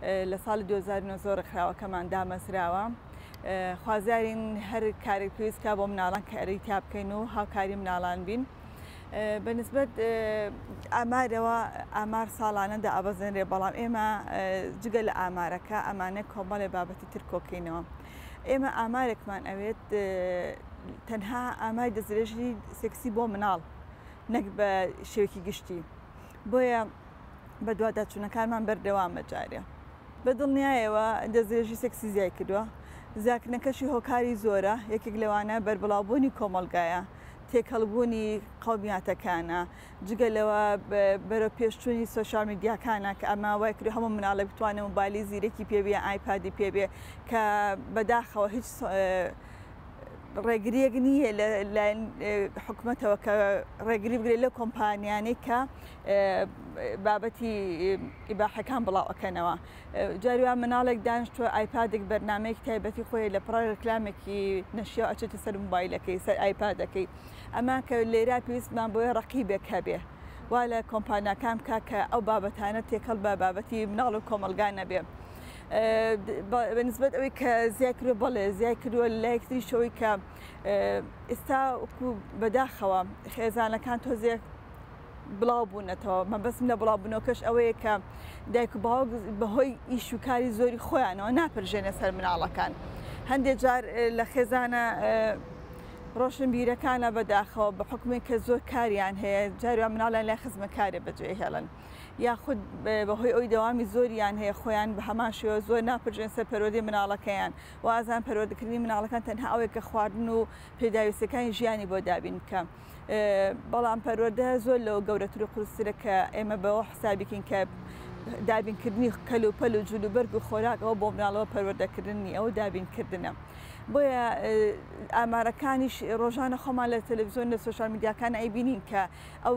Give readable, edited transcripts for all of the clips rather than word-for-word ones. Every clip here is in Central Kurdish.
لە ساڵی 2009 ڕێکخراوەکەمان دامەزراوە. خوازیارین هەر کارێک پێویست کا بۆ مناڵان کاری تیا بکەین و هاوکاری مناڵان بین. بە نسبەت ئامارەوە ئامار ساڵانە دائەبەزێنرێ، بەڵام ئێمە جگە لە ئامارەکە ئەمانە کۆمەڵێ بابەتی تر کۆکەینەوە. ئێمە ئامارێکمان ئەوێت تەنها ئاماری دەستدرێژی سێکسی بۆ مناڵ نەک بە شێوەیەکی گشتی، بۆیە بەدواداچوونەکانمان بەردەوامە جارێ. بە دڵنیایەوە دەستدرێژی سێکسی زیای کردووە، زیاکردنەکەشی هۆکاری زۆرە، یەکێک لەوانە بەربڵاوبوونی کۆمەڵگایە، تێکەڵبوونی قەومیاتەکانە، جگە لەوە بەرەو پێشچوونی سۆشیال میدیاکانە کە ئەمە وای کردووە هەموو مناڵێک بتوانێت مۆبایلی زیرەکی پێ بێ، ئایپادی پێ بێ، کە بەداخەوە هیچ ڕێگریەک نییە لە لایەن حکومەتەوە کە ڕێگری بگرێت لەو کۆمپانیانەی کە بابەتی ئیباحەکان بڵاو ئەکەنەوە. جاری وا مناڵێک دانیشتووە ئایپادێک بەرنامەیەکی تایبەتی خۆی لە پڕ ڕێکلامێکی نەشیاو ئەچێتە سەر مۆبایلەکەی، سەر ئایپادەکەی. ئەمە کە لێرە پێویستمان بۆیە ڕەقیبێک هەبێ وا لە کۆمپانیاکان بکا کە ئەو بابەتانە تێکەڵ بە بابەتی مناڵ و کۆمەڵگا نەبێ. بە نسبەت ئەوەی کە زیای کردووە، بەڵێ زیای کردووە. لە لایەکی تریشەوەی کە ئێستا وەکو بەداخەوە خێزانەکان تۆزێک بڵاو بوونەتەوە. مەبەستم لە بڵاوبوونەوەکەش ئەوەیە کە دایک و باوک بەهۆی ئیش و کاری زۆری خۆیانەوە ناپرژێنە سەر مناڵەکان. هەندێک جار لە خێزانە ڕۆشنبیرەکانە بەداخەوە بە حکومێک کە زۆر کاریان هەیە، جاری وا مناڵیان لای خزمەکارێ بەجێ هێڵن، یاخود بەهۆی ئەوی دەوامی زۆریان هەیە خۆیان بە هەمان شێوە زۆر ناپرژێن سەر پەروەردەی مناڵەکەیان. وازان پەروەردەکردنی مناڵەکان تەنها ئەوەیە کە خواردن و پێداویستیەکانی ژیانی بۆ دابین بکە، بەڵام پەروەردە زۆر لەوە گەورەتر و قورسترە کە ئێمە بەوە حسابیکەین کە دابینکردنی کەلوپەل و جلوبەرگ و خۆراک ئەوە بۆ مناڵەوە پەروەردەکردن نییە، ئەوە دابینکردنە. بۆیە ئامارەکانیش ڕۆژانە خۆمان لە تەلەڤیزیۆن لە سۆشیال میدیاکان ئەیبینین کە ئەو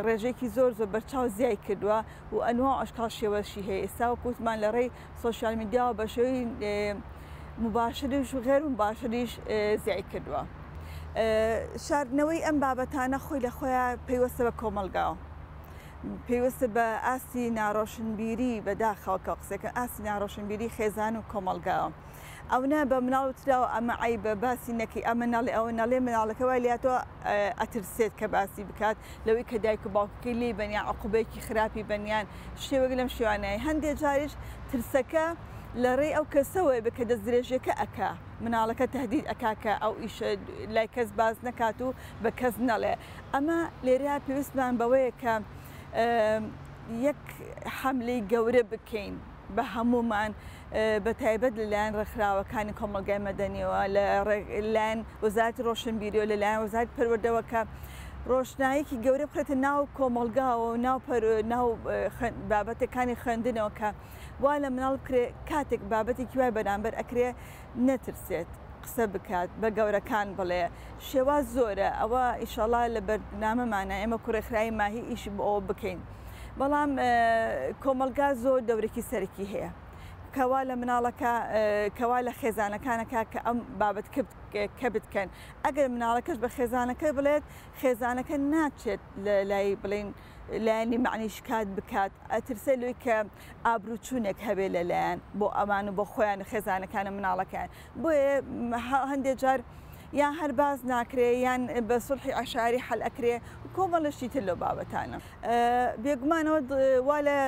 ڕێژەیەکی زۆر زۆر بەرچاو زیای کردووە و ئەنوا و ئەشکاڵ شێوەشی هەیە. ئێستا وەکو وتمان لە ڕێی سۆشیال میدیاوە بە شێوەی مباشریش و غێر مباشریش زیای کردووە. شاردنەوەی ئەم بابەتانە خۆی لە خۆیان پەیوەستە بە کۆمەڵگاوە، پەیوەستە بە ئاستی ناڕۆشنبیری، بەداخەوە کە قسەکە ئاستی ناڕۆشنبیری خێزان و کۆمەڵگاوە. ئەونە بە مناڵ وتراوە ئەمە عەیبە باسی نەکەی، ئەمە نەڵێ ئەوە نەڵێ، مناڵەکە وای لێهاتووە ئەترسێت کە باسی بکات لەوەی کە دایک و باوکەکەی لێی بەن یان عقوبەیەکی خراپی بەن یان شێوەیەک لەم شێوانەیە. هەندێ جاریش ترسەکە لە ڕێی ئەو کەسەوەیە بێ کە دەستدرێژیەکە ئەکا، مناڵەکە تهدید ئەکا کە ئەو ئیشە لای کەس باس نەکات و بە کەس نەڵێ. ئەمە لێرە پێویستمان بەوەیە کە یەک حەملەی گەورە بکەین بە هەموومان، بە تایبەت لەلایەن ڕێکخراوەکانی کۆمەڵگای مەدەنیەوە، لە لایەن وەزارەتی ڕۆشنبیریەوە، لەلایەن وەزارەتی پەروەردەوە کە ڕۆشناییەکی گەورە بخرێتە ناو کۆمەڵگاوە و ناو ناو بابەتەکانی خوێندنەوە کە وا لە مناڵ بکرێ کاتێک بابەتێکی وای بەرامبەر ئەکرێ نەترسێت قسە بکات، بە گەورەکان بڵێ. شێواز زۆرە، ئەوە ئیشەڵا لە بەرنامەمانە ئێمە کوڕێکخراوی ماهی ئیش بۆ ئەوە بکەین، بەڵام کۆمەڵگا زۆر دەورێکی سەرەکی هەیە کەوا لە مناڵەکە کەوا لە خێزانەکانەکە کە ئەم بابەت کەبت کەن. ئەگەر مناڵەکەش بە خێزانەکە بڵێت، خێزانەکە ناچێت لە لای بڵین لایەنی معنی شکات بکات، ئەترسێ لۆی کە ئابروچوونێک هەبێ لەلایەن بۆ ئەمان و بۆ خۆیان و خێزانەکان و مناڵەکان. بۆیە هەندێک جار یان هەر باس ناکرێ یان بە سوڵحی عەشایەری حەل ئەکرێ و کۆمەڵە شتی تر لەو بابەتانە. بێگومانەوە وا لە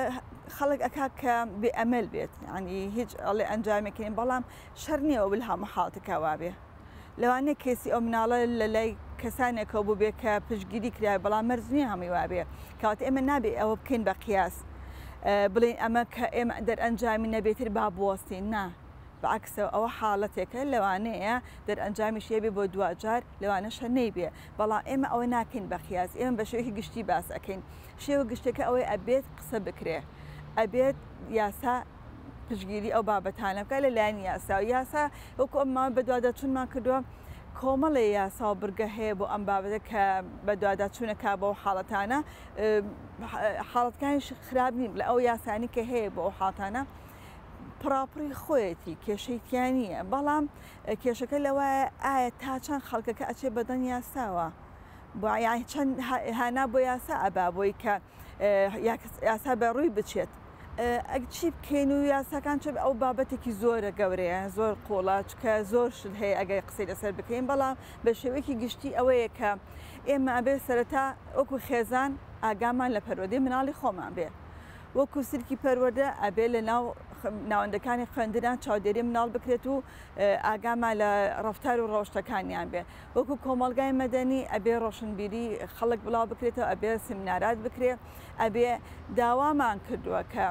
خەڵک ئەکا کە بێ ئەمەل بێت، یعنی هیچ ئەڵێ ئەنجامێک نیە، بەڵام شەر نییە ئەو هەموو حاڵەتەکە وابێ. لەوانەیە کەیسی ئەو مناڵە لە لای کەسانێکەوە بووبێ کە پشتگیری کرابێ، بەڵام مەرج نییە هەمووی وابێ. کەواتە ئێمە نابێ ئەوە بکەین بە قیاس، بڵێین ئەمە کە ئێمە دەرئەنجامی نەبێتر با بوەستین، نا، بەعەکسەوە ئەوە حاڵەتێکە لەوانەیە دەرئەنجامیش هەبێ بۆ دواجار، لەوانەشە نەیبێ، بەڵام ئێمە ئەوە ناکەین بە قیاس، ئێمە بە شێوەیەکی گشتی باس ئەکەین. شێوە گشتەکە ئەوەیە ئەبێت قسە بکرێ، ئەبێت یاسا پشتگیری ئەو بابەتانە بکات لە لایەن یاسا و یاسا وەکو ئەم ماوە بەدواداچوونمان کردووە، کۆمەڵێ یاسا و بڕگە هەیە بۆ ئەم بابەتە کە بەدواداچوونەکە بۆ حاڵەتانە، حاڵەتەکانیش خراپ نین، لە ئەو یاسانی کە هەیە بۆ ئەو حاڵەتانە پڕاپڕی خۆیەتی، کێشەی تیا نییە، بەڵام کێشەکە لەوایە ئایا تا چەند خەڵکەکە ئەچێ بەدەنگ یاساوە، یان چەند هانا بۆ یاسا ئەبا بۆی کە یاسا بە ڕووی بچێت. ئەگ چی بکەین و یاساکان چ ئەو بابەتێکی زۆرە گەورەیە زۆر قوڵە چکە زۆر شت هەیە ئەگەر قسەی لەسەر بکەین بەڵام بە شێوەیەکی گشتی ئەوەیە کە ئێمە ئەبێ سەرەتا وەکو خێزان ئاگامان لە پەروەردەی مناڵی خۆمان بێ وەکو سلکی پەروەردە ئەبێ لە ناو ناوەندەکانی خوێندنا چاودێری مناڵ بکرێت و ئاگامان لە ڕەفتار و ڕەوشتەکانیان بێ وەکو کۆمەڵگای مەدەنی ئەبێ ڕۆشنبیری خەڵک بڵاو بکرێتەوە ئەبێ سمینارات بکرێ ئەبێ داوامان کردووە کە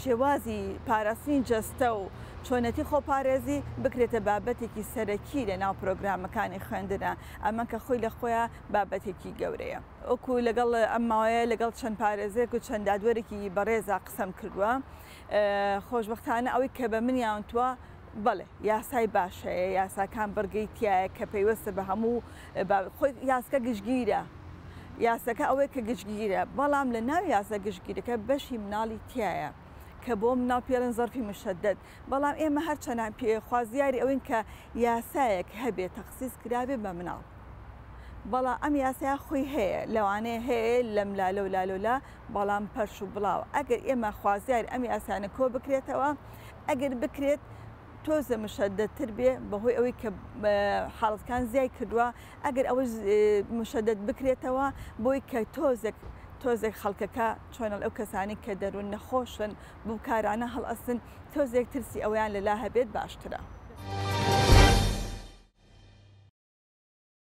شێوازی پاراستنی جەستە و چۆنێتی خۆپارێزی بکرێتە بابەتێکی سەرەکی لە ناو پرۆگرامەکانی خوێندنە ئەمە کە خۆی لە خۆیان بابەتێکی گەورەیە. وەکو لەگەڵ ئەم ماوەیە لەگەڵ چەند پارێزێک و چەند دادوەرێکی بەڕێزا قسەم کردووە خۆشبەختانە ئەوەی کە بە منیان وتووە بەڵێ یاسای باش هەیە یاساکان بڕگەی تایە کە پەیوەستە بە هەموو خۆی یاسکە گشتگیرە یاسەکە ئەوەیە کە گشتگیرە بەڵام لە ناو یاسا گشتگیرەکە بەشی مناڵی تایە کە بۆ مناڵ پێڵێن زەرفی مشەدەد بەڵام ئێمە هەرچەنە خوازیاری ئەوین کە یاسایەک هەبێ تەخسیس کرابێ بە مناڵ بەڵام ئەم یاسایە خۆی هەیە لەوانەیە هەیە لەملا لەولا لەولا بەڵام پەرش و بڵاوە ئەگەر ئێمە خوازیاری ئەم یاسانە کۆ بکرێتەوە ئەگەر بکرێت تۆزە مشەدەتر بێ بەهۆی ئەوەی کە حاڵەتەکان زیای کردووە ئەگەر ئەوەش مشەدەت بکرێتەوە بۆی کە تۆزێک تۆزێک خەڵکەکە چۆنەڵ ئەو کەسانی کە دەروون نەخۆشن بەو کارانە هەڵئەستن تۆزێک ترسی ئەوەیان لەلا هەبێت باشترە.